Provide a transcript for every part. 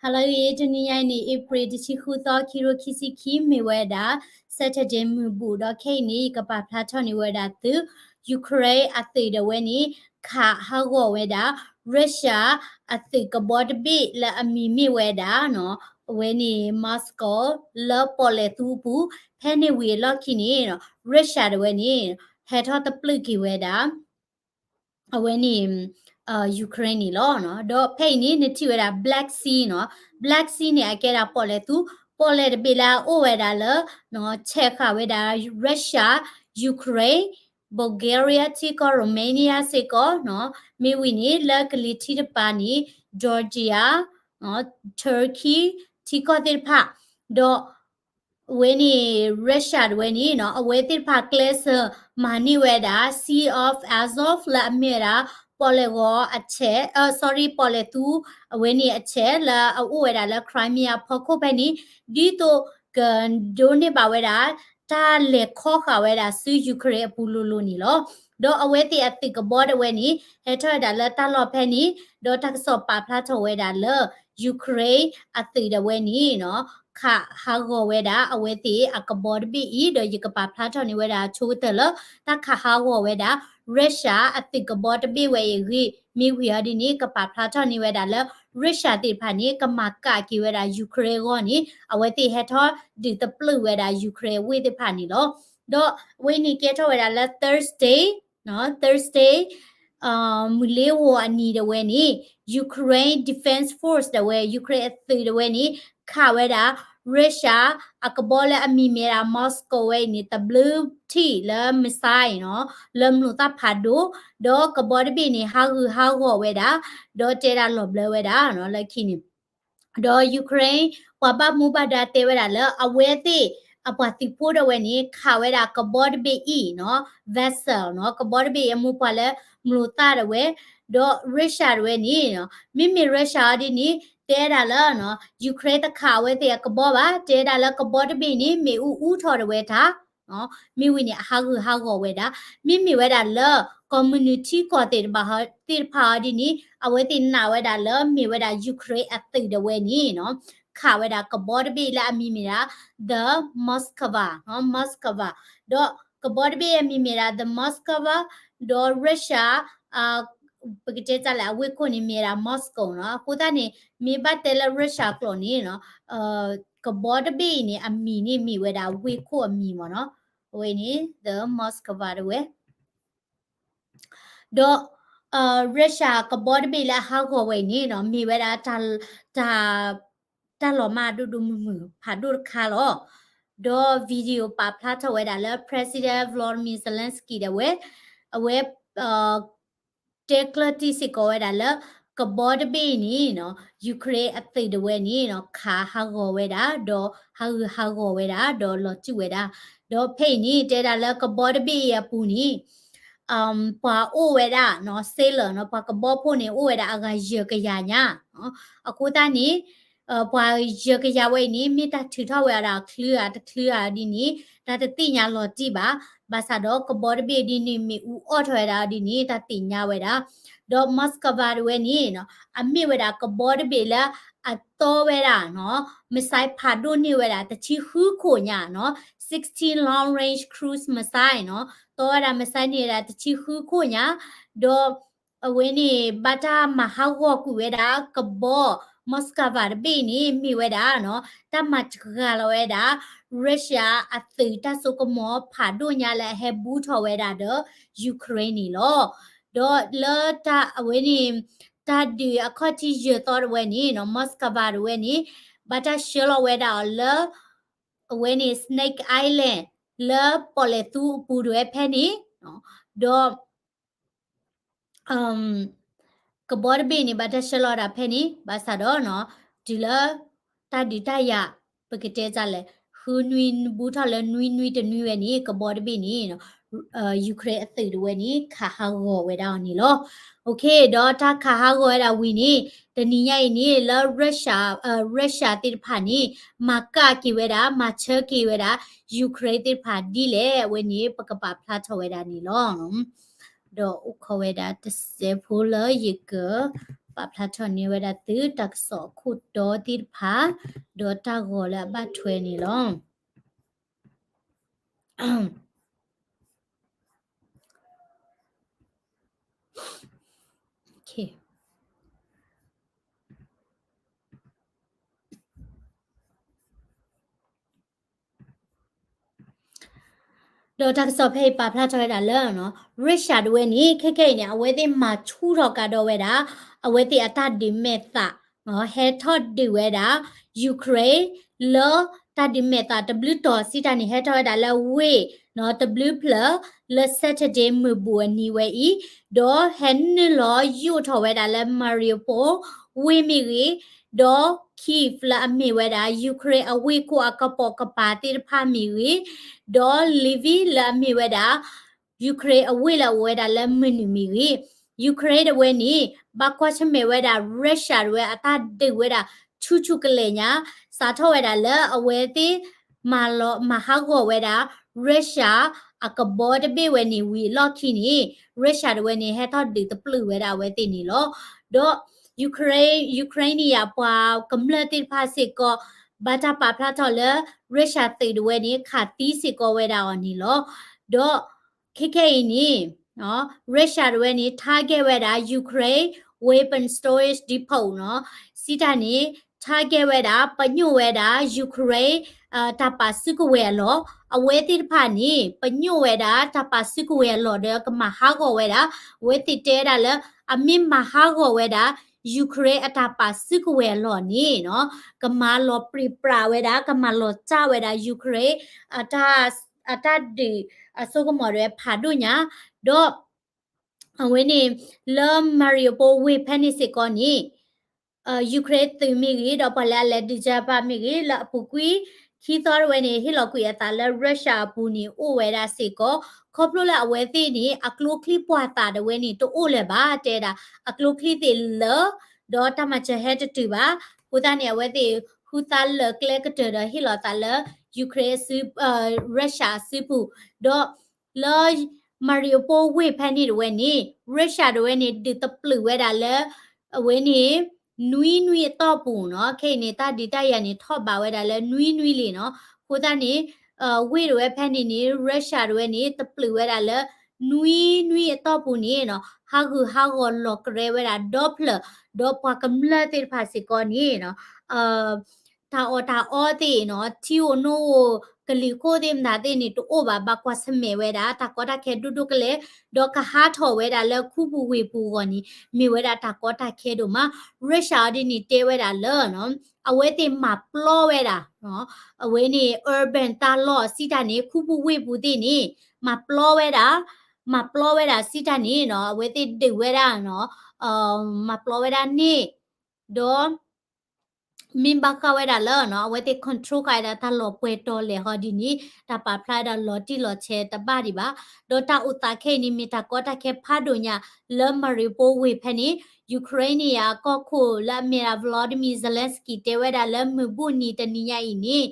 ဟါလၢအဂ့ၤ, တနံၤညါအံၤန့ၣ် April တဆံဃုသီ ခံကထိခံဆံခံ မ့ၢ်ဝဲဒၣ် Saturday မုၢ်ဘူၣ် ဒီးခဲအံၤန့ၣ် ယကပာ်ဖျါထီၣ်န့ၢ်ဝဲဒၣ်သု Ukraine အသုးဒၣ်ဝဲန့ၣ် ခးဟးဂီၤဝဲဒၣ် Russia အသုးကဘီတဘ့ၣ်လၢအမံၤမ့ၢ်ဝဲဒၣ် အဝဲန့ၣ် Moscow လၢပီၣ်လဲၣ်သူအပူၤ ဖဲန့ၣ်ဝံၤအလီၢ်ခံန့ၣ် Russia ဒၣ်ဝဲန့ၣ် ဟဲထီၣ်တပျုာ်က့ၤဝဲဒၣ် အဝဲန့ၣ် Ukraine န့ၣ်လီၤ. ဒီးဖဲအံၤန့ၣ် နထံၣ်ဝဲဒၣ် Black Sea နီၤ, Black Sea န့ၣ် အကဲဒၣ်ပီၣ်လဲၣ်သူ, ပီၣ်လဲၣ်တဘ့ၣ်လၢအအိၣ်ဝဲဒၣ်လၢ ဆဲးဃာ်ဝဲဒၣ် Russia, Ukraine, Bulgaria ထံကီၢ် Romania စ့ၢ်ကီး, မ့ၢ်ဝံၤန့ၣ် လၢကလံၤထံးတပၤန့ၣ် Georgia, Turkey ထံကီၢ်သ့ၣ်တဖၣ်, ဒီး အဝဲန့ၣ် Russia တဝဲန့ၣ် အဝဲသ့ၣ်တဖၣ်ကျဲးစၢးမၤန့ၢ်ဝဲဒၣ် Sea of Azov လၢအမ့ၢ်ဝဲဒၣ် ပီၣ်လဲၣ်ဂီၤအဆဲး, sorry, ပီၣ်လဲၣ်သူ အဝဲန့ၣ်အဆဲးလၢအအိၣ်ဝဲဒၣ်လၢ Crimea ဖီခိၣ်ဖဲန့ၣ် ဒ်သိးကဒိးန့ၢ်ဘၣ်ဝဲဒၣ် တၢ်လဲၤခီဃာ်ဝဲဒၣ်ဆူ Ukraine အပူၤလိၤလိၤန့ၣ်လီၤ. ဒီးအဝဲသ့ၣ်အသုးကဘီတဝဲန့ၣ် ဟဲထီၣ်ဝဲဒၣ်လၢတၢ်လီၢ်ဖဲန့ၣ်, ဒီးတၢ်ကစီၣ်ပာ်ဖျါထီၣ်ဝဲဒၣ်လၢ Ukraine အသုးဒၣ်ဝဲန့ၣ် ခးဟးဂီၤဝဲဒၣ်အဝဲသ့ၣ်အကဘီတဘ့ၣ်အံၤ, ဒီးယကပာ်ဖျါထီၣ်န့ၢ်ဝဲဒၣ်ဆိကတၢၢ်လၢ တၢ်ခးဟးဂီၤဝဲဒၣ် Russia အသုးကဘီတဘ့ၣ်ဝဲအံၤအဂ့ၢ်, မ့ၢ်ဝံၤအီၤဒ်န့ၣ် ကပာ်ဖျါထီၣ်န့ၢ်ဝဲဒၣ်လၢ Russia သ့ၣ်တဖၣ်န့ၣ် ကမၤကၣ်က့ၤဝဲဒၣ် Ukraine အဂီၢ်န့ၣ် အဝဲသ့ၣ်ဟဲထီၣ်ဒုးတပျုာ်ဝဲဒၣ် Ukraine အဝ့ၢ်သ့ၣ်တဖၣ်န့ၣ်လီၤ. ဒီးအဝဲန့ၣ်ကဲထီၣ်ဝဲဒၣ်လၢ Thursday, Thursday မုၢ်လ့ဂီၤအနံၤဒၣ်ဝဲန့ၣ် Ukraine Defense Force ဒၣ်ဝဲ Ukraine အသုးဒၣ်ဝဲန့ၣ် ခးဝဲဒၣ် Russia အကဘီလၢအမံၤမ့ၢ်ဒၣ် Moscow ဝဲအံၤန့ၣ် တဘျုးထံၣ်လၢ missile နီၤ, လၢမျိာ်သၣ်ဖးဒိၣ်, ဒီးကဘီတဘ့ၣ်န့ၣ် ဟးဂူာ်ဟးဂီၤဝဲဒၣ်, ဒီးတဲဒၣ်လီၤဘျၢဝဲဒၣ်နီၤ လၢခံန့ၣ် ဒီး Ukraine ပှၤဘၣ်မူဘၣ်ဒါတဲဝဲဒၣ်လၢ အဝဲသ့ၣ်အပှၤသုးဖိဒၣ်ဝဲန့ၣ် ခးဝဲဒၣ်ကဘီတဘ့ၣ်အံၤနီၤ, vessel နီၤ, ကဘီတဘ့ၣ်အံၤ အမိၢ်ပှၢ်လၢမျိာ်သၣ်ဒၣ်ဝဲ, ဒီး Russia ဒၣ်ဝဲန့ၣ် မ့မ့ၢ် Russia အီၤဒ်န့ၣ် တဲဒၣ်လၢ Ukraine တခးအဝဲသ့ၣ်အကဘီဘၣ်, တဲဒၣ်လၢကဘီတဘ့ၣ်န့ၣ် မ့ၣ်အူအူထီၣ်ဒၣ်ဝဲတၢ် မ့ၢ်ဝံၤန့ၣ် အဟးဂူာ်ဟးဂီၤဝဲဒၣ်, မ့မ့ၢ်ဝဲဒၣ်လၢ ကီၢ်မုၢ်နုာ်ထံကီၢ်သ့ၣ်တဖၣ် သ့ၣ်တဖၣ်အီၤဒ်န့ၣ် အဝဲသ့ၣ်နာ်ဝဲဒၣ်လၢမ့ၢ်ဝဲဒၣ် Ukraine အသုးဒၣ်ဝဲန့ၣ်နီၤ, ခးဝဲဒၣ်ကဘီတဘ့ၣ်လၢအမံၤမ့ၢ်ဒၣ် The Moskva, Moskva, ဒီးကဘီတဘ့ၣ်အမံၤမ့ၢ်ဒၣ် The Moskva, ဒီး Russia ပကတဲတၢ်လဲၣ် အဝ့ၢ်ခိၣ်န့ၣ်မ့ၢ်ဝဲဒၣ် Moscow နီၤ, အဃိသတးန့ၣ် မ့ၢ်ဘၣ်တဲလၢ Russia ကျိာ်န့ၣ် ကဘီတဘ့ၣ်အံၤန့ၣ် အမံၤန့ၣ်မ့ၢ်ဝဲဒၣ် ဝ့ၢ်ခိၣ်အမံၤမ့ၢ်နီၤ, အဝဲန့ၣ် The Moskva တဝဲ, ဒီး Russia ကဘီတဘ့ၣ်လၢအဟးဂီၤဝဲအံၤန့ၣ်နီၤ မ့ၢ်ဝဲဒၣ် တၢ် တၢ်လီၤမၢ်ဒိၣ်ဒိၣ်မုၢ်မုၢ်ဖးဒိၣ်တခါလီၤ. ဒီး video ပာ်ဖျါထီၣ်ဝဲဒၣ်လၢ President Volodymyr Zelenskyy ဒၣ်ဝဲ အဝဲ တဲကျၢၢ်တံၢ်စ့ၢ်ကီးဝဲဒၣ်လၢ ကဘီတဘ့ၣ်အံၤန့ၣ် Ukraine အသုးဒၣ်ဝဲန့ၣ် ခးဟးဂီၤဝဲဒၣ် ဒီးဟးဂူာ်ဟးဂီၤဝဲဒၣ် ဒီးလီၤတံၢ်ဝဲဒၣ်, ဒီးဖဲအံၤန့ၣ် တဲဒၣ်လၢကဘီတဘ့ၣ်အံၤအပူၤန့ၣ် ပှၤအိၣ်ဝဲဒၣ် sailor နီၤ, ပှၤကဘီဖိန့ၣ် အိၣ်ဝဲဒၣ်အဂၤယဲၢ်ကယၤညါ, အဃိသတးန့ၣ် ပှၤယဲၢ်ကယၤဝဲအံၤန့ၣ် မ့ၢ်တၢ်ထုးထီၣ်ဝဲဒၣ်အီၤတချုးဧါတချုးဧါဒ်န့ၣ် တၢ်တသ့ၣ်ညါလီၤတံၢ်ဘၣ်, ဘၣ်ဆၣ်ဒီးကဘီတဘ့ၣ်ဒ်န့ၣ် မ့ၣ်အူအီၣ်ထီၣ်ဝဲဒၣ်အီၤဒ်န့ၣ် တၢ်သ့ၣ်ညါဝဲဒၣ်, ဒီး Moskva တဝဲန့ၣ် အမ့ၢ်ဝဲဒၣ်ကဘီတဘ့ၣ်လၢအတီဝဲဒၣ် missile ဖးဒိၣ်န့ၢ်ဝဲဒၣ်တဆံဃုခိၣ်ညါနီၤ, sixteen long range cruise missile နီၤ, တီဝဲဒၣ် missile န့ၢ်ဝဲဒၣ်တဆံဃုခိၣ်ညါ, ဒီး အဝဲန့ၣ် ဘၣ်တၢ်မၤဟးဂီၤကွံာ်ဝဲဒၣ်ကဘီ Moskva တဘ့ၣ်န့ၣ် မ့ၢ်ဝဲဒၣ် တၢ်မၤစှၤလီၤဝဲဒၣ် Russia အသုးတၢ်စိကမီၤဖးဒိၣ်ညါလၢအဟဲဘူးထီၣ်ဝဲဒၣ်ဒီး Ukraine န့ၣ်လီၤ. ဒီးလၢတၢ်အဝဲန့ၣ် တၢ်ဒုးအခီၣ်ထံးယဲၢ်သီတဝဲန့ၣ် Moskva တဝဲန့ၣ် ဘၣ်တၢ်ဆှၢလီၤဝဲဒၣ်အီၤလၢ အဝဲန့ၣ် Snake Island လၢပီၣ်လဲၣ်သူအပူၤတဝဲဖဲန့ၣ်, ဒီး ကဘီတဘ့ၣ်န့ၣ် ဘၣ်တၢ်ဆှၢလီၤဒၣ်ဖဲန့ၣ် ဘၣ်ဆၣ်ဒီး တုၤလၢ တၢ်ဒုးတၢ်ယၤ ပကတဲတၢ်လဲၣ် ဃုနွံဘူးထီၣ်လၢနွံနွံတနွံဝဲန့ၣ် ကဘီတဘ့ၣ်န့ၣ် Ukraine အသုးတဝဲန့ၣ် ခးဟးဂီၤဝဲဒၣ်အီၤန့ၣ်လီၤ. ဒီးတၢ်ခးဟးဂီၤဝဲဒၣ်ဝံၤန့ၣ် တနံၤညါအံၤန့ၣ် လၢ Russia သ့ၣ်တဖၣ်န့ၣ် မၤကၣ်က့ၤဝဲဒၣ် မၤဆၢက့ၤဝဲဒၣ် Ukraine သ့ၣ်တဖၣ်ဒ်လဲၣ် အဝဲန့ၣ် ပကပာ်ဖျါထီၣ်ဝဲဒၣ်န့ၣ်လီၤ. ဒီးအိၣ်ခိးဝဲဒၣ်တစဲးဖိလၢယက ပာ်ဖျါထီၣ်န့ၢ်ဝဲဒၣ်သုတၢ်ကစီၣ်အခိၣ်တီသ့ၣ်တဖၣ် ဒီးတၢ်ဂီၤလၢအဘၣ်ထွဲန့ၣ်လီၤ. ဒီးတၢ်ကစီၣ်ဖဲအံၤပာ်ဖျါထီၣ်ဝဲဒၣ်လၢ Russia တဝဲန့ၣ် ခဲခဲအံၤန့ၣ် အဝဲသ့ၣ်မၤဆူၣ်ထီၣ်ကဒီးဝဲဒၣ် အဝဲသ့ၣ်အတၢ်ဒုးမဲာ်သး ဟဲထီၣ်ဒုးဝဲဒၣ် Ukraine လၢတၢ်ဒုးမဲာ်သးတဘျုးတီၤစံးတၢ်န့ၣ် ဟဲထီၣ်ဝဲဒၣ်လၢဝ့ၢ် တဘျုးဖျၢၣ် လၢ Saturday မုၢ်ဘူးအနံၤဝဲအံၤ, ဒီးဟဲနုာ်လီၤယိာ်ထီၣ်ဝဲဒၣ်လၢ Mariupol ဝ့ၢ်မ့ၢ်ဂ့ၤ, ဒီး Kyiv လၢအမ့ၢ်ဝဲဒၣ် Ukraine အဝ့ၢ်ခိၣ်အကပိာ်ကပၤသ့ၣ်တဖၣ်မ့ၢ်ဂ့ၤ, ဒီး Lviv လၢအမ့ၢ်ဝဲဒၣ် Ukraine အဝ့ၢ်လၢအအိၣ်ဝဲဒၣ်လၢမုၢ်နုာ်မ့ၢ်ဂ့ၤ, Ukraine တဝဲန့ၣ် ဘၣ်ကွၢ်ဆၢၣ်မဲာ်ဝဲဒၣ် Russia တဝဲအတၢ်ဒုးဝဲဒၣ်ဆူၣ်ဆူၣ်ကလဲာ်ညါ, စးထီၣ်ဝဲဒၣ်လၢအဝဲသ့ၣ် မၤလီၤမၤဟးဂီၤဝဲဒၣ် Russia အကဘီတဘ့ၣ်ဝဲန့ၣ်ဝံၤအလီၢ်ခံန့ၣ် Russia တဝဲန့ၣ် ဟဲထီၣ်ဒုးတပျုာ်ဝဲဒၣ်အဝဲသ့ၣ်န့ၣ်လီၤ. ဒီး Ukraine, Ukraine န့ၣ်ယၤပှၤကမျၢၢ်သ့ၣ်တဖၣ်စ့ၢ်ကီး ဘၣ်တၢ်ပာ်ဖျါထီၣ်လၢ Russia သုးတဝဲန့ၣ် ခးသံစ့ၢ်ကီးဝဲဒၣ်အီၤန့ၣ်လီၤ. ဒီးခဲခဲအံၤန့ၣ် Russia တဝဲန့ၣ် target ဝဲဒၣ် Ukraine weapon storage depot နီၤ, စံးတၢ်န့ၣ် target ဝဲဒၣ် ပညိၣ်ဝဲဒၣ် Ukraine တၢ်ပာ်စုကဝဲၤအလီၢ်, အဝဲသ့ၣ်တဖၣ်န့ၣ် ပညိၣ်ဝဲဒၣ်တၢ်ပာ်စုကဝဲၤအလီၢ်ဒီးကမၤဟးဂီၤဝဲဒၣ်, အဝဲသ့ၣ်တဲဝဲဒၣ်လၢ အမ့ၢ်မၤဟးဂီၤဝဲဒၣ် Ukraine အတၢ်ပာ်စုကဝဲၤအလီၢ်န့ၣ်နီၤ, ကမၤလီၤပြံပြါဝဲဒၣ် ကမၤလီၤစၢ်ဝဲဒၣ် Ukraine အတၢ်ဒုးအစိကမီၤဒၣ်ဝဲဖးဒိၣ်ညါ, ဒီး အဝဲန့ၣ် လၢ Mariupol ဝ့ၢ်ဖဲန့ၣ်စ့ၢ်ကီးန့ၣ် Ukraine သုးမ့ၢ်ဂ့ၤ ဒီးပှၤလၢအလဲၤဒုးကဲဘၣ်မ့ၢ်ဂ့ၤ လၢအပူၤကွံာ်ခံသီတဝဲန့ၣ် ဟ့ၣ်လီၤကွံာ်အသးလၢ Russia အပူၤန့ၣ် အိၣ်ဝဲဒၣ်စ့ၢ်ကီး, ခီဖျိလၢအဝဲသ့ၣ်န့ၣ် အကျိချံပှာ်သၣ်တဝဲန့ၣ် တအိၣ်လၢၤဘၣ် တဲဒၣ်, အကျိချံသ့ၣ်လၢာ် ဒီးတၢ်မၤစၢၤဟဲတတုၤဘၣ်, အဃိသတးန့ၣ် အဝဲသ့ၣ် ဃုသးလၢာ်ကျဲကတၢၢ်ဒီးဟ့ၣ်လီၤသးလၢ Ukraine အစု Russia အစုပူၤ, ဒီး လၢ Mariupol ဝ့ၢ်ဖဲန့ၣ်တဝဲန့ၣ် Russia တဝဲန့ၣ် ဒုးတပျုာ်ဝဲဒၣ်လၢ အဝဲန့ၣ် နွံနွံအတီၢ်ပူၤနီၤ, ခဲအံၤန့ၣ် တၢ်ဒုးတၢ်ယၤန့ၣ် ထီၣ်ဘးဝဲဒၣ်လၢနွံနွံလံနီၤ, အဃိသတးန့ၣ် ဝ့ၢ်တဝဲဖဲန့ၣ်န့ၣ် Russia တဝဲန့ၣ် တပျုာ်ဝဲဒၣ်လၢ နွံနွံအတီၢ်ပူၤန့ၣ်နီၤ, ဟးဂူာ်ဟးဂီၤလီၤကရဲဝဲဒၣ်ဒီဖျၢၣ်, ဒီးပှၤကမျၢၢ်သ့ၣ်တဖၣ်စ့ၢ်ကီးန့ၣ်နီၤ တၢ်အီၣ်တၢ်အီသ့ၣ်နီၤ, ထံအိၣ်နိအိၣ် ကလံၤခိၣ်သ့ၣ်မတၤသ့ၣ်န့ၣ် တအိၣ်ဘၣ်, ဘၣ်ကွၢ်ဆၢၣ်မဲာ်ဝဲဒၣ် တၢ်ကီတၢ်ခဲဒိၣ်ဒိၣ်ကလဲာ်, ဒီးကဟးထီၣ်ဝဲဒၣ်လၢခူပူၤဝ့ၢ်ပူၤအဂီၢ်န့ၣ် မ့ၢ်ဝဲဒၣ်တၢ်ကီတၢ်ခဲဒိၣ်မး, Russia အီၤဒ်န့ၣ်တဲဝဲဒၣ်လၢ အဝဲသ့ၣ်မၤပျီဝဲဒၣ် အဝဲန့ၣ် urban တၢ်လီၢ်စံးတၢ်န့ၣ် ခူပူၤဝ့ၢ်ပူၤသ့ၣ်န့ၣ် မၤပျီဝဲဒၣ်, မၤပျီဝဲဒၣ်စံးတၢ်န့ၣ်နီၤ, အဝဲသ့ၣ်ဒုးဝဲဒၣ်နီၤ, မၤပျီဝဲဒၣ်န့ၣ်, ဒီး မ့ၢ်ဘၣ်ဃးဝဲဒၣ်လၢနီၤ အဝဲသ့ၣ် control ဃာ်ဝဲဒၣ်တၢ်လီၢ်ပှဲၤတီၤလဲၣ်ဟီဒ်န့ၣ် တၢ်ပာ်ဖျါဝဲဒၣ်လီၤတံၢ်လီၤဆဲးတဘၣ်ဒံးဘၣ်, ဒီးတၢ်အိၣ်သးခဲအံၤန့ၣ် မ့ၢ်တၢ်ကီတၢ်ခဲဖးဒိၣ်ညါလၢ Mariupol ဝ့ၢ်ဖဲန့ၣ် Ukraine န့ၣ်ယၤအကီၢ်ခိၣ်လၢအမ့ၢ်ဒၣ် Volodymyr Zelensky တဲဝဲဒၣ်လၢမုၢ်ဘူၣ်နံၤတနံၤညါအံၤန့ၣ်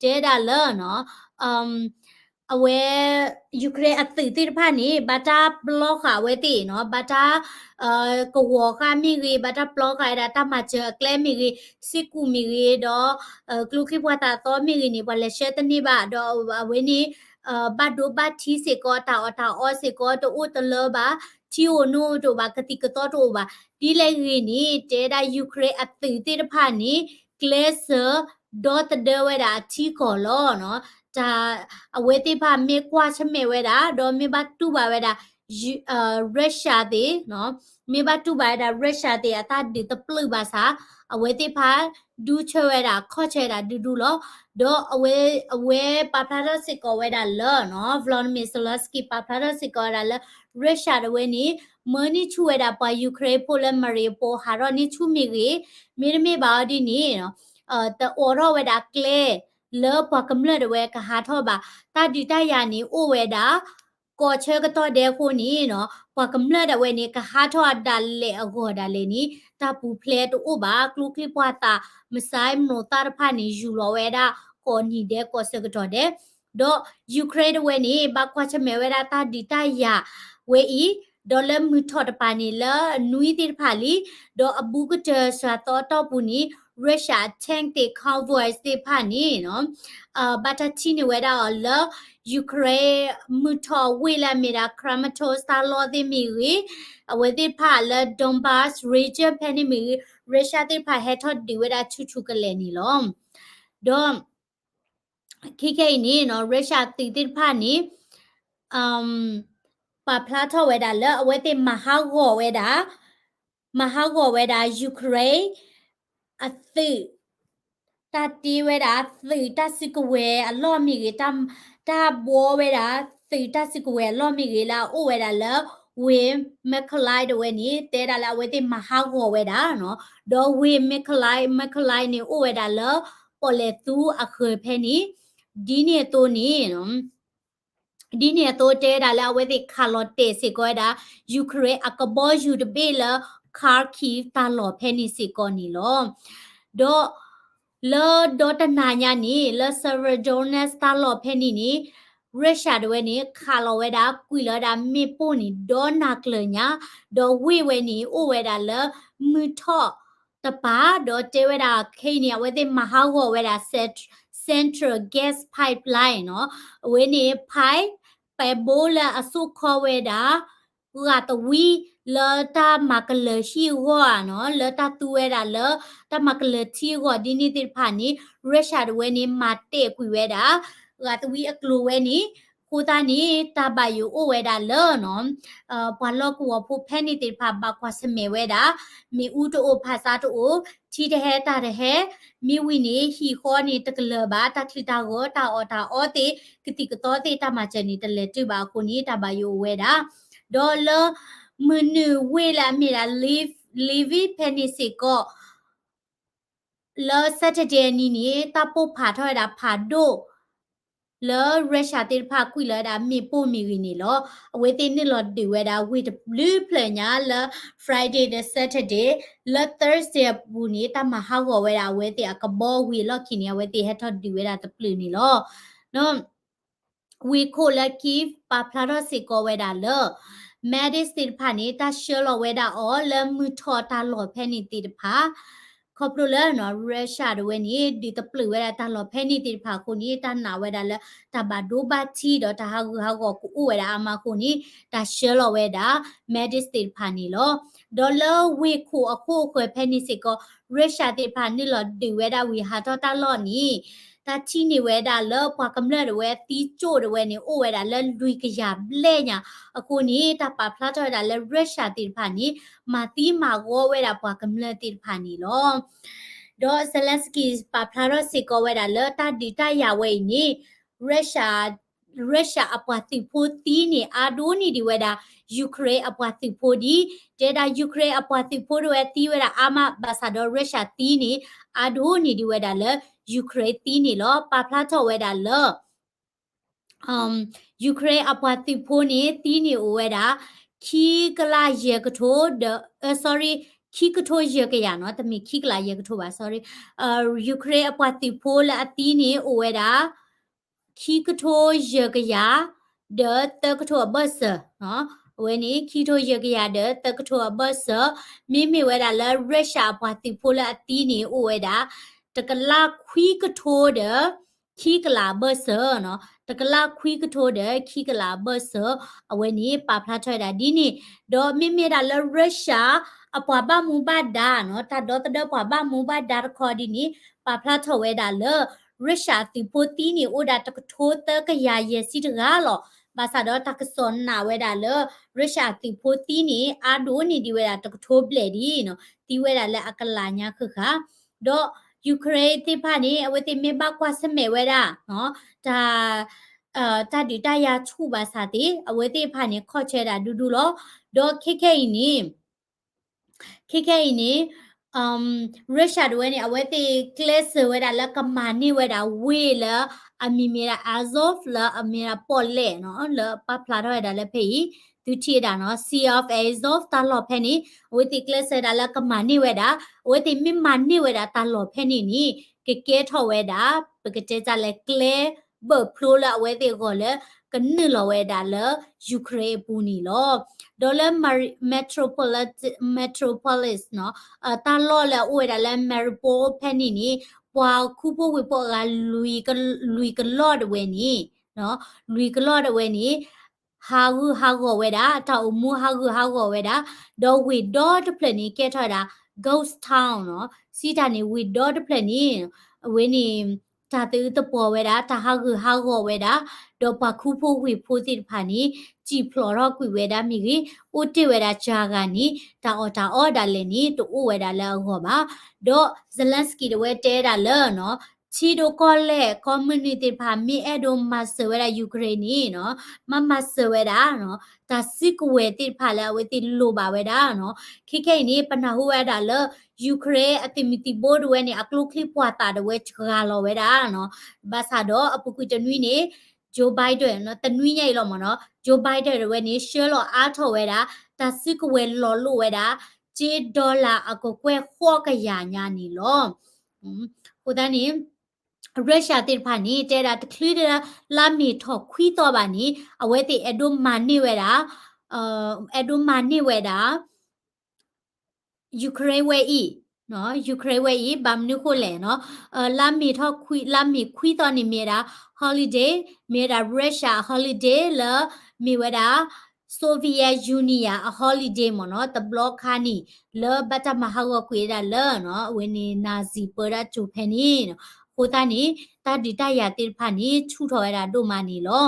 တဲဒၣ်လၢနီၤ အဝဲ Ukraine အသုးသ့ၣ်တဖၣ်န့ၣ် ဘၣ်တၢ်ပျီဃာ်အဝဲသ့ၣ်နီၤ, ဘၣ်တၢ် ကဝီၤဃာ်မ့ၢ်ဂ့ၤ, ဘၣ်တၢ်ပျီဃာ်ဝဲဒၣ်တၢ်မၤစၢၤအကျဲမ့ၢ်ဂ့ၤ, စ့ၢ်ကူးမ့ၢ်ဂ့ၤ, ဒီး ကျိချံပှာ်သၣ်သီမ့ၢ်ဂ့ၤန့ၣ် ပှၤလဲၤဆှၢတန့ၢ်ဘၣ်, ဒီးအဝဲန့ၣ် ဘၣ်ဒိဘၣ်ထံးစ့ၢ်ကီး, တၢ်အီၣ်တၢ်အီစ့ၢ်ကီး တအိၣ်တလၢဘၣ်, ထံအိၣ်နိတအိၣ်ဘၣ်, ကသံၣ်ကသီတအိၣ်ဘၣ်, ဒ်လဲၣ်ဂ့ၤန့ၣ် တဲဒၣ် Ukraine အသုးသ့ၣ်တဖၣ်န့ၣ် ကျဲးစၢး ဒီသဒၢဝဲဒၣ်အထံကီၢ်လီၤနီၤ. တၢ် အဝဲသ့ၣ်တဖၣ်မ့ၢ်ကွၢ်ဆၢၣ်မဲာ်ဝဲဒၣ် ဒီးမ့ၢ်ဘၣ်တူၢ်ဘၣ်ဝဲဒၣ် Russia သ့ၣ်နီၤ, မ့ၢ်ဘၣ်တူၢ်ဘၣ်ဝဲဒၣ် Russia သ့ၣ်အတၢ်ဒုးတပျုာ်ဘၣ်ဆၣ် အဝဲသ့ၣ်တဖၣ် ဒူဆၢဝဲဒၣ် ခီၣ်ဆၢဝဲဒၣ်ဒူဒူလီၤ. ဒီးအဝဲ အဝဲပာ်ဖျါထီၣ်စ့ၢ်ကီးဝဲဒၣ်လၢနီၤ Volodymyr Zelensky ပာ်ဖျါထီၣ်စ့ၢ်ကီးဝဲဒၣ်လၢ Russia တဝဲန့ၣ် မၢန့ၢ်ဆူၣ်ဝဲဒၣ်ပှၤ Ukraine ဖိလၢ Mariupol ဟးထီၣ်န့ၢ်ဆူၣ်မ့ၢ်ဂ့ၤ, မ့တမ့ၢ်ဘၣ်အီၤဒ်န့ၣ် တအိးထီၣ်ဝဲဒၣ်ကျဲ လၢပှၤကမျၢၢ်တဝဲကဟးထီၣ်ဘၣ်. တၢ်ဒုးတၢ်ယၤန့ၣ်အိၣ်ဝဲဒၣ် ကိးဆၢကတီၢ်ဒဲးအဃိန့ၣ်နီၤ ပှၤကမျၢၢ်ဒၣ်ဝဲန့ၣ် ကဟးထီၣ်ဒၣ်လဲာ်အဂီၢ်ဒၣ်လဲာ်န့ၣ် တၢ်ပူၤဖျဲးတအိၣ်ဘၣ်. ကျိချံပှာ်သၣ် မစါမိၢ်သၣ်တဖၣ်န့ၣ် ယူၢ်လီၤဝဲဒၣ် ကိးနံၤဒဲးကိးဆၢကတီၢ်ဒဲး, ဒီး Ukraine တဝဲန့ၣ် ဘၣ်ကွၢ်ဆၢၣ်မဲာ်ဝဲဒၣ်တၢ်ဒုးတၢ်ယၤဝဲအံၤ ဒီးလၢမုၢ်ထီၣ်တပၤန့ၣ် လၢအနွံသ့ၣ်တဖၣ်လံ, ဒီးအဘူးကတၢၢ်စှၤသီအတီၢ်ပူၤန့ၣ် Russia tank သ့ၣ် convoys သ့ၣ်တဖၣ်န့ၣ် ဘၣ်တၢ်ထံၣ်န့ၢ်ဝဲဒၣ်အီၤလၢ Ukraine မုၢ်ထီၣ်ဝ့ၢ်လၢအမ့ၢ်ဒၣ် Kramatorsk တၢ်လီၢ်သ့ၣ်မ့ၢ်ဂ့ၤ, အဝဲသ့ၣ်တဖၣ်လၢ Donbas region ဖဲန့ၣ်မ့ၢ်ဂ့ၤ, Russia သ့ၣ်တဖၣ်ဟဲထီၣ်ဒုးဝဲဒၣ်ဆူၣ်ဆူၣ်ကလဲာ်န့ၣ်လီၤ. ဒီး ခဲခဲအံၤန့ၣ် Russia သုးသ့ၣ်တဖၣ်န့ၣ် ပာ်ဖျါထီၣ်ဝဲဒၣ်လၢအဝဲသ့ၣ်မၤဟးဂီၤဝဲဒၣ်, မၤဟးဂီၤဝဲဒၣ် Ukraine အသုး တၢ်တ့ဝဲဒၣ်သုးတၢ်စုကဝဲၤအလီၢ်မ့ၢ်ဂ့ၤ, တၢ်ဘှီဝဲဒၣ်သုးတၢ်စုကဝဲၤအလီၢ်မ့ၢ်ဂ့ၤ လၢအအိၣ်ဝဲဒၣ်လၢ ဝ့ၢ် Mykolaiv တဝဲန့ၣ် တဲဒၣ်လၢအဝဲသ့ၣ်မၤဟးဂီၤဝဲဒၣ်နီၤ, ဒီးဝ့ၢ် Mykolaiv, Mykolaiv န့ၣ် အိၣ်ဝဲဒၣ်လၢ ပီၣ်လဲၣ်သူအဃၢၤဖဲန့ၣ်, ဒ်န့ၣ်အသိးန့ၣ် ဒ်န့ၣ်အသိးတဲဒၣ်လၢအဝဲသ့ၣ်ခးလီၤတဲာ်စ့ၢ်ကီးဝဲဒၣ် Ukraine အကဘီယူၤတဘ့ၣ်လၢ Kharkiv တၢ်လီၢ်ဖဲန့ၣ်စ့ၢ်ကီးန့ၣ်လီၤ. ဒီး လၢဒီတနၤညါန့ၣ် လၢ Severodonetsk တၢ်လီၢ်ဖဲန့ၣ်န့ၣ် Russia တဝဲန့ၣ် ခးလီၤဝဲဒၣ် ကွံာ်လီၤဝဲဒၣ်မ့ၣ်ပိၢ်န့ၣ် ဒီနၤကျၢၤညါ, ဒီးဝ့ၢ်ဝဲန့ၣ် အိၣ်ဝဲဒၣ်လၢ မုၢ်ထီၣ် တပၤ, ဒီးတဲဝဲဒၣ်ခဲအံၤန့ၣ် အဝဲသ့ၣ်မၤဟးဂီၤဝဲဒၣ် Central Gas Pipeline နီၤ, အဝဲန့ၣ် pipe ပဲဘိလၢအစိာ်ခီဝဲဒၣ် ဂာ်သဝံလၢတၢ်မၤကလၢၤဟံၣ်အဂီၢ်ဧါနီၤ, လၢတၢ်သူဝဲဒၣ်လၢ တၢ်မၤကလၢၤထံအဂီၢ်ဒ်န့ၣ်သ့ၣ်တဖၣ်န့ၣ် Russia တဝဲန့ၣ် မၤတဲာ်ကွံာ်ဝဲဒၣ် ဂာ်သဝံအကျိၤဝဲန့ၣ်, အဃိသတးန့ၣ် တၢ်ဘၣ်ယိၣ်အိၣ်ဝဲဒၣ်လၢနီၤ ပှၤလီၢ်ကဝီၤဖိဖဲန့ၣ်သ့ၣ်တဖၣ် ဘၣ်ကွၢ်ဆၢၣ်မဲာ်ဝဲဒၣ် မ့ၣ်အူတအိၣ် ဖးဆါတအိၣ်, ထံတဟဲတၢ်တဟဲ, မ့ၢ်ဝံၤန့ၣ် ဟံၣ်ဃီန့ၣ်တကလၢၤဘၣ်, တၢ်ချံတၢ်ဂီၤ တၢ်အီၣ်တၢ်အီသ့ၣ် ကသံၣ်ကသီသ့ၣ် တၢ်မၤစၢၤန့ၣ် တလဲၤတုၤဘၣ်အဃိန့ၣ် တၢ်ဘၣ်ယိၣ်အိၣ်ဝဲဒၣ်. ဒီးလၢ မုၢ်နုာ်ဝ့ၢ်လၢအမ့ၢ်ဒၣ် Lviv ဖဲန့ၣ်စ့ၢ်ကီး လၢ Saturday အနံၤန့ၣ် တၢ်ပိၢ်ဖးထီၣ်ဝဲဒၣ်ဖးဒိၣ် လၢ Russia သ့ၣ်တဖၣ်ကွံာ်လီၤဝဲဒၣ်မ့ၣ်ပိၢ်မ့ၢ်ဂ့ၤန့ၣ်လီၤ. အဝဲသ့ၣ်နုာ်လီၤဒုးဝဲဒၣ်ဝ့ၢ်တဘျုးဖျၢၣ်ညါလၢ Friday ဒီး Saturday, လၢ Thursday အပူၤန့ၣ် တၢ်မၤဟးဂီၤဝဲဒၣ်အဝဲသ့ၣ်အကဘီဝံၤအလီၢ်ခံန့ၣ် အဝဲသ့ၣ်ဟဲထီၣ်ဒုးဝဲဒၣ်တပျုာ်န့ၣ်လီၤ. ဝ့ၢ်ခိၣ်လၢ Kyiv ပာ်ဖျါထီၣ်စ့ၢ်ကီးဝဲဒၣ်လၢ medics သ့ၣ်တဖၣ်န့ၣ် တၢ်ဆှၢလီၤဝဲဒၣ်အီၤလၢမုၢ်ထီၣ်တၢ်လီၢ်ဖဲန့ၣ်သ့ၣ်တဖၣ်, ခီဖျိလၢ Russia တဝဲန့ၣ် ဒုးသပျုာ်ဝဲဒၣ်တၢ်လီၢ်ဖဲန့ၣ်သ့ၣ်တဖၣ်အဃိန့ၣ် တၢ်နာ်ဝဲဒၣ်လၢ တၢ်ဘၣ်ဒိဘၣ်ထံးဒီးတၢ်ဟးဂူာ်ဟးဂီၤကအိၣ်ဝဲဒၣ်အါမးအဃိန့ၣ် တၢ်ဆှၢလီၤဝဲဒၣ် medics သ့ၣ်တဖၣ်န့ၣ်လီၤ. ဒီးလၢဝ့ၢ်ခိၣ်အခိၣ်အဃၢၤဖဲန့ၣ်စ့ၢ်ကီး Russia သ့ၣ်တဖၣ်နုာ်လီၤဒုးဝဲဒၣ်ဝံၤဟးထီၣ်တၢ်လီၢ်န့ၣ် တၢ်ထံၣ်န့ၢ်ဝဲဒၣ်လၢပှၤကမျၢၢ်တဝဲသံကၠိၣ်တဝဲန့ၣ် အိၣ်ဝဲဒၣ်လၢလွံၢ်ကယၤဘျဲၣ်ညါအဃိန့ၣ် တၢ်ပာ်ဖျါထီၣ်ဝဲဒၣ်လၢ Russia သ့ၣ်တဖၣ်န့ၣ် မၤသံမၤဂီၤဝဲဒၣ်ပှၤကမျၢၢ်သ့ၣ်တဖၣ်န့ၣ်လီၤ. ဒီး Zelensky ပာ်ဖျါထီၣ်စ့ၢ်ကီးဝဲဒၣ်လၢတၢ်ဒုးတၢ်ယၤဝဲအံၤန့ၣ် Russia Russia အပှၤသုးဖိသံန့ၣ် အါဒိၣ်န့ၢ်ဒံးဝဲဒၣ် Ukraine အပှၤသုးဖိဒံး, တဲဒၣ် Ukraine အပှၤသုးဖိတဝဲသံဝဲဒၣ်အါမး ဘၣ်ဆၣ်ဒီး Russia သံန့ၣ် အါဒိၣ်န့ၢ်ဒံးဝဲဒၣ်လၢ Ukraine သံန့ၣ်လီၤ. ပာ်ဖျါထီၣ်ဝဲဒၣ်လၢ Ukraine အပှၤသုးဖိန့ၣ် သံန့ၣ်အိၣ်ဝဲဒၣ် ခံကလးယဲၢ်ကထိဒီး sorry ခံကထိယဲၢ်ကယၤနီၤ, တမ့ၢ်ခံကလးယဲၢ်ကထိဘၣ် sorry, Ukraine အပှၤသုးဖိလၢအသံန့ၣ်အိၣ်ဝဲဒၣ် ခံကထိယဲၢ်ကယၤ ဒီးသၢကထိအဘၢၣ်စၢၤ, အဝဲန့ၣ် ခံကထိယဲၢ်ကယၤဒီးသၢကထိအဘၢၣ်စၢၤ, မ့မ့ၢ်ဝဲဒၣ်လၢ Russia အပှၤသုးဖိလၢအသံန့ၣ် အိၣ်ဝဲဒၣ် တကလးခွံကထိဒီး ခံကလးအဘၢၣ်စၢၤ, တကလးခွံကထိဒီးခံကလးအဘၢၣ်စၢၤ, အဝဲန့ၣ်ပာ်ဖျါထီၣ်ဝဲဒၣ်ဒ်န့ၣ်, ဒီးမ့မ့ၢ်ဒၣ်လၢ Russia အပှၤဘၣ်မူဘၣ်ဒါနီၤ, တၢ်ဒီသဒၢပှၤဘၣ်မူဘၣ်ဒါတခီဒ်န့ၣ် ပာ်ဖျါထီၣ်ဝဲဒၣ်လၢ Russia သုးဖိသံန့ၣ် အိၣ်ဒၣ်တကထိသၢကယၤယဲၢ်ဆံတဂၤလီၤ. ဘၣ်ဆၣ်ဒီးတၢ်ကစီၣ်နာ်ဝဲဒၣ်လၢ Russia သုးဖိသံန့ၣ် အါဒိၣ်န့ၢ်ဒံးဝဲဒၣ်တကထိဘျဲၣ်ဒံးနီၤ, သံဝဲဒၣ်လၢအကလးညါဃၣ်ဃၣ်, ဒီး Ukraine သ့ၣ်တဖၣ်န့ၣ် အဝဲသ့ၣ်မ့ၢ်ဘၣ်ကွၢ်ဆၢၣ်မဲာ်ဝဲဒၣ် တၢ် တၢ်ဒုးတၢ်ယၤဆူၣ်ဘၣ်ဆၣ်သ့ၣ် အဝဲသ့ၣ်တဖၣ်န့ၣ် ခီၣ်ဆၢဒၣ်ဒူဒူလီၤ. ဒီးခဲခဲအံၤန့ၣ် ခဲခဲအံၤန့ၣ် Russia တဝဲန့ၣ် အဝဲသ့ၣ်ကျဲးစၢးဝဲဒၣ်လၢကမၤန့ၢ်ဝဲဒၣ်ဝ့ၢ်လၢ အမံၤမ့ၢ်ဒၣ် Azov လၢအမ့ၢ်ဒၣ်ပီၣ်လဲၣ်နီၤ, လၢပာ်ဖျါထီၣ်ဝဲဒၣ်လၢဖဲအံၤ သုထံၣ်ဝဲဒၣ်နီၤ Sea of Azov တၢ်လီၢ်ဖဲန့ၣ် အဝဲသ့ၣ်ကျဲးစၢးဒၣ်လၢကမၤန့ၢ်ဝဲဒၣ်, အဝဲသ့ၣ်မ့ၢ်မၤန့ၢ်ဝဲဒၣ်တၢ်လီၢ်ဖဲန့ၣ်န့ၣ် ကကဲထီၣ်ဝဲဒၣ် ပကတဲတၢ်လဲၣ် ကျဲဘၢၣ်ဖျိလၢအဝဲသ့ၣ်အဂီၢ်လၢ ကနုာ်လီၤဝဲဒၣ်လၢ Ukraine အပူၤန့ၣ်လီၤ. ဒီးလၢ Mari- Metropolit- Metropolis နီၤ တၢ်လီၢ်လၢအအိၣ်ဝဲဒၣ်လၢ Mariupol ဖဲန့ၣ်န့ၣ် ပှၤခူဖိဝ့ၢ်ဖိအဂၤ လွံၢ်က- လွံၢ်ကလီၢ်တဝဲန့ၣ် လွံၢ်ကလီၢ်တဝဲန့ၣ် ဟးဂူာ်ဟးဂီၤဝဲဒၣ်, တၢ်အိၣ်မူဟးဂူာ်ဟးဂီၤဝဲဒၣ်, ဒီးဝ့ၢ်ဒီတဖျၢၣ်န့ၣ် ကဲထီၣ်ဝဲဒၣ် ghost town နီၤ. စံးတၢ်န့ၣ် ဝ့ၢ်ဒီတဖျၢၣ်န့ၣ် အဝဲန့ၣ် တၢ်သယုၢ်သပှီၤဝဲဒၣ်, တၢ်ဟးဂူာ်ဟးဂီၤဝဲဒၣ်, ဒီးပှၤခူဖိဝ့ၢ်ဖိသ့ၣ်တဖၣ်န့ၣ် စံၣ်ဖျိးထီၣ်ကွံာ်ဝဲဒၣ်မ့ၢ်ဂ့ၤ, အိၣ်တ့ၢ်ဝဲဒၣ်စှၤဂၤန့ၣ် တၢ်အီၣ်တၢ်အီဒၣ်လဲာ်န့ၣ် တအိၣ်ဝဲဒၣ်လၢအဂီၢ်ဘၣ်. ဒီး Zelensky တဝဲတဲဒၣ်လၢနီၤ ထံဒိၣ်ကီၢ်လဲၢ် ကီၢ်မုၢ်နုာ်သ့ၣ်တဖၣ် မ့ၢ်အဲၣ်ဒိးမၤစၢၤဝဲဒၣ် Ukraine န့ၣ်နီၤ မၤမၤစၢၤဝဲဒၣ်နီၤ တၢ်စုကဝဲၤသ့ၣ်တဖၣ်လၢအဝဲသ့ၣ်လိၣ်ဘၣ်ဝဲဒၣ်နီၤ. ခဲခဲအံၤန့ၣ် ပနၢ်ဟူဝဲဒၣ်လၢ Ukraine အသုးမုၢ်သံၣ်ဘိတဝဲန့ၣ် အကျိချံပှာ်သၣ်တဝဲစှၤလီၤဝဲဒၣ်နီၤ. ဘၣ်ဆၣ်ဒီးအပူၤကွံာ်တနွံန့ၣ် Joe Biden နီၤ တနွံညါအံၤလီၤမ့ၢ်နီၤ Joe Biden တဝဲန့ၣ် ဆှၢလီၤအါထီၣ်ဝဲဒၣ် တၢ်စုကဝဲၤလီၤလိာ်ဝဲဒၣ် စ့ dollar အကကွဲၢ်ဃိးကယၤညါန့ၣ်လီၤ. အဃိသတးန့ၣ် Russia သ့ၣ်တဖၣ်န့ၣ် တဲဒၣ်တချုးလၢမ့ၤထီၣ်ခွံသီဘၣ်န့ၣ် အဝဲသ့ၣ်အဲၣ်ဒိးမၤန့ၢ်ဝဲဒၣ် အဲၣ်ဒိးမၤန့ၢ်ဝဲဒၣ် Ukraine ဝဲအံၤ, Ukraine ဝဲအံၤ ဘၣ်မနုၤဃိလဲၣ်နီၤ, လါမ့ၤထီၣ်ခွံ လါမ့ၤခွံသီန့ၣ်မ့ၢ်ဝဲဒၣ် holiday, မ့ၢ်ဝဲဒၣ် Russia holiday လၢ မ့ၢ်ဝဲဒၣ် Soviet Union အ holiday မ့ၢ်နီၤ, တဘျီခါန့ၣ် လၢဘၣ်တၢ်မၤဟးဂီၤကွံာ်ဝဲဒၣ်လၢနီၤ, အဝဲန့ၣ် Nazi ပၢတၢ်စိၤဖဲန့ၣ်, အဃိသတးန့ၣ် တၢ်ဒုးတၢ်ယၤသ့ၣ်တဖၣ်န့ၣ် ဆူၣ်ထီၣ်ဝဲဒၣ်ဒိၣ်မးန့ၣ်လီၤ.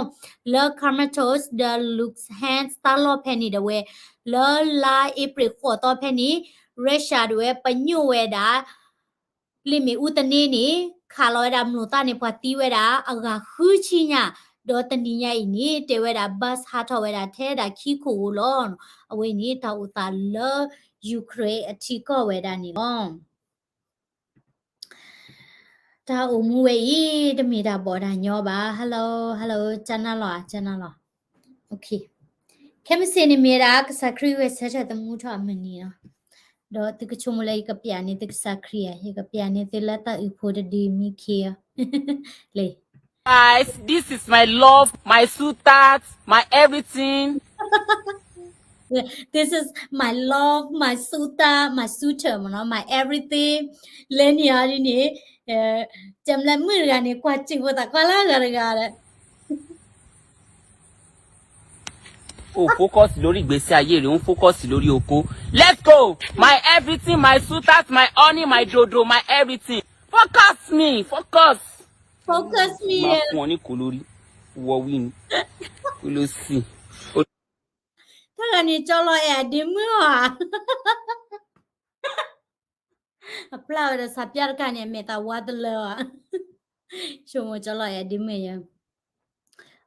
လၢ Kramatorsk ဒီး Luhansk တၢ်လီၢ်ဖဲန့ၣ်ဒၣ်ဝဲ လၢလါအ့ဖြ့ၣ်ဃိးသီဖဲန့ၣ် Russia ဒၣ်ဝဲပညိၣ်ဝဲဒၣ် လ့ၣ်မ့ၣ်အူသန့န့ၣ် ခးလီၤဝဲဒၣ်မျိာ်သၣ်န့ၣ် ပှၤသံဝဲဒၣ်အဂၤဃုဆံညါ, ဒီးတနံၤညါအံၤန့ၣ် တဲဝဲဒၣ် bus ဟးထီၣ်ဝဲဒၣ်ထဲဒၣ်ခံခိၣ်ဧိၤလီၤ. အဝဲန့ၣ်တၢ်အိၣ်သးလၢ Ukraine အထံကီၢ်ဝဲဒၣ်န့ၣ်လီၤ. တၢ်အိၣ်မူဝဲအံၤ တမ့ၢ်တၢ်ဘီၣ်တၢ်ညီဘၣ်. Hello, hello, ကနၣ်လီၤ, ကနၣ်လီၤ. ခဲမုၢ်ဆ့ၣ်န့ၣ်မ့ၢ်ဒၣ် ကစၢ်ခရံာ်ဝဲဆၢထၢၣ်သမူထီၣ်အမုၢ်နံၤလီၤ. ဒီးသုကဆိကမိၣ်လၢယကပျးန့ၢ်သုကစၢ်ခရံာ်ဧါ, ယကပျးန့ၢ်သုလၢတၢ်အုးဖိတဒုမံခ့ဧါ. လံ Guys, this is my love, my sweetheart, my everything. This is my love, my suitor, my suitor မ့ၢ်နီၤ, my everything. လဲၤန့ၢ်အီၤဒ်န့ၣ်, ကမျၢၢ်မုၣ်တဂၤန့ၣ် ကွၢ်စံၣ်ဖိသၣ်ကွၢ်လၢဂၤတဂၤဒီး Oh, focus lórí ìgbésí ayé rẹ, ó ń focus lórí oko. Let's go! My everything, my sweetheart, my honey, my dodo, my everything. Focus me, focus. Focus me. Máa fún ọ ní kò lórí. Wọ wí ni. Kò ló sì. တၢ်ဂၤန့ၣ် ကၠီလီၤအဲၣ်အဒ့မုၣ်ဧါ. အပျၢ်ဝဲဒီး ဆၣ်ပျၢ်တခါန့ၣ် အမဲာ်သးဝါတလၢဧါ. ဆိကမိၣ်ကၠီလီၤအဲၣ်ဒ့မုၣ်ယဲ.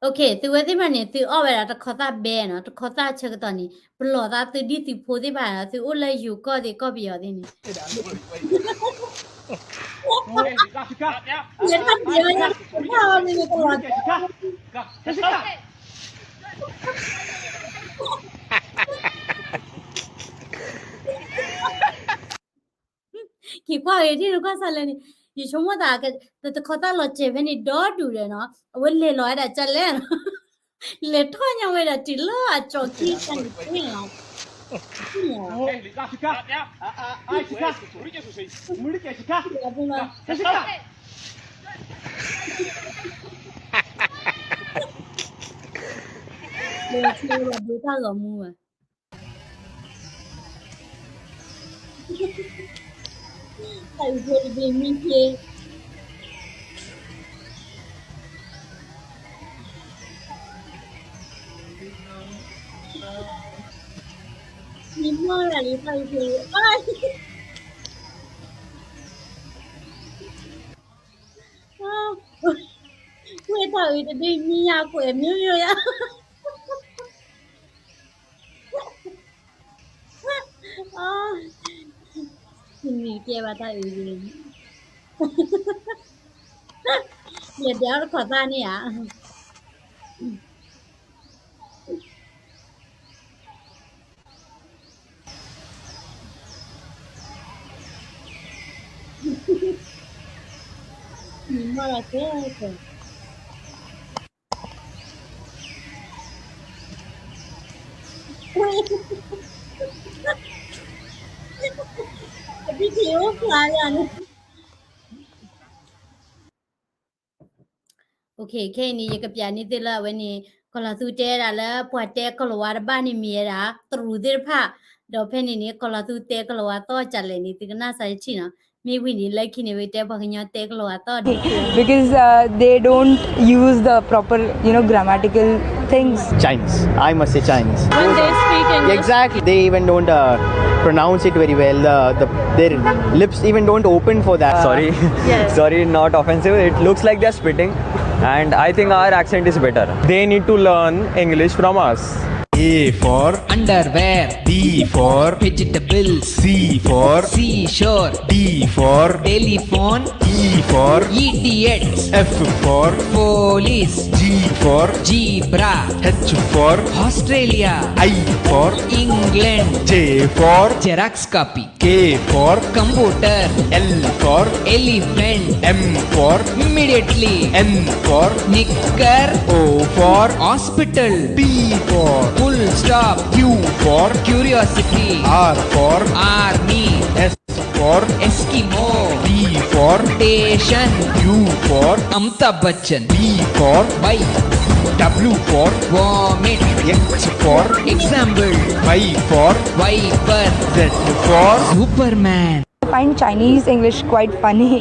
အိၣ်ခ့ သုဝဲသ့ၣ်တဖၣ်န့ၣ် သုအီၣ်ဝဲဒၣ်တခီသၣ်ဘဲနီၤ, တခီသၣ်ဆၢကတီၢ်န့ၣ် ပလီၢ်သးသုဒ်သုးဖိသ့ၣ်တဖၣ်နီၤ, သုအိၣ်လၢယိၤကီၢ်သ့ၣ်ကီၢ်ပယီၤသ့ၣ်န့ၣ် က့ၤကွၢ်ဂ့ၤထံၣ်တကွၢ်စၢ်လဲၣ်န့ၣ်, ယဆိကမိၣ်သး တခီသၣ်လီၤစဲၤဖဲန့ၣ်ဒီဒူၣ်ဒီးနီၤ, အဝဲလဲၤလီၤဝဲဒၣ်ကလဲၣ်, လဲၤထီၣ်ညါဝဲဒၣ်တုၤလၢအကၠီခံန့ၣ်, လဲၤထီၣ်ဝဲဒၣ်ဒိတၢ်ဂီၤမူဘၣ်. တၢ်အုးဖိတဘ့ၣ်မံခ့, မံမီၢ်လၢလံတၢ်အုးဖိ, ကွဲးတၢ်အုးတဘ့ၣ်မံယါကွဲး မျိုးမျိုး ယါ မံကဲဘၣ်တၢ်အုး, လဲၤဒဲးအီၣ်တခီသၣ်န့ၣ်ဧါ. မ့ၢ်မီၢ်လၢကဲကဲ. အဘံထံးအိၣ်ဖျါယၤန့ၣ် Okay, ခဲအံၤန့ၣ် ယကပျးန့ၢ်သုလၢအဝဲန့ၣ် ကီၤလီၤသူတဲဒၣ်လၢ ပှၤတဲကီၤလၤဝါတဘၣ်န့ၣ်မ့ၢ်ဝဲဒၣ် တရူးသ့ၣ်တဖၣ်, ဒီးဖဲန့ၣ်န့ၣ် ကီၤလီၤသူတဲကီၤလၤဝါသီၣ်ကလဲၣ်န့ၣ် သုကနၣ်စၢ်ယထံၣ်နီၤ. မ့ၢ်ဝံၤန့ၣ် လၢခံန့ၣ် ဝဲတဲပှၤကညီတဲကီၤလၤဝါသီၣ်ဒ် because uh, they don't use the proper, you know, grammatical things. Chinese. I must say Chinese. When they speak English. Exactly. They even don't uh, pronounce it very well. The, the their lips even don't open for that. Sorry. Yes. Sorry, not offensive. It looks like they're spitting. And I think our accent is better. They need to learn English from us. A for underwear. B for vegetable. C for seashore. D for telephone. E for idiots. F for police. G for zebra. H for Australia. I for England. J for xerox copy. K for computer. L for elephant. M for immediately. N for knicker. O for hospital. P for full stop. Q for curiosity. R for army. S for Eskimo. T for station. U for Amitabh Bachchan. V for bike. W for vomit. X for example. Y for wiper. Z for Superman. I find Chinese English quite funny.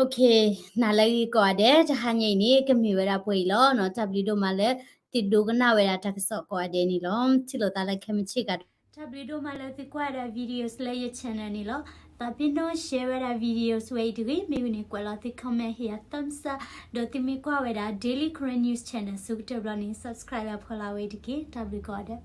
Okay, နၤလၢဂ့ၤကိးဂၤဒဲး, တဟါညါအံၤန့ၣ် ကမ့ၢ်ဝဲဒၣ်ပှဲၤအံၤလီၤနီၤ. တၢ်ဘျုးဒိၣ်မးလၢ သုဒိကနၣ်ဝဲဒၣ်တၢ်ကစီၣ်ကိးဂၤဒဲးန့ၣ်လီၤ. ထံၣ်လိာ်သးလၢခဲမုၢ်ဆ့ၣ်ကၤ တၢ်ဘျုးဒိၣ်မးလၢသုကွၢ်ဝဲဒၣ် videos လၢယ channel န့ၣ်လီၤ. သးပ့ၤနီၣ် share ဝဲဒၣ် videos ဝဲအံၤတဂ့ၤ. မ့ၢ်ဝံၤန့ၣ် ကွဲးလီၤသု comment ဟ့ၣ်ယၤ thumbs up, ဒီးသုမ့ၢ်ကွၢ်ဝဲဒၣ် Daily Karen News Channel ဆိကတၢၢ်ဘျီန့ၣ် subscribe လၢဖီလာ်ဝဲအံၤတက့ၢ်. တၢ်ဘျုးကိးဂၤဒဲး.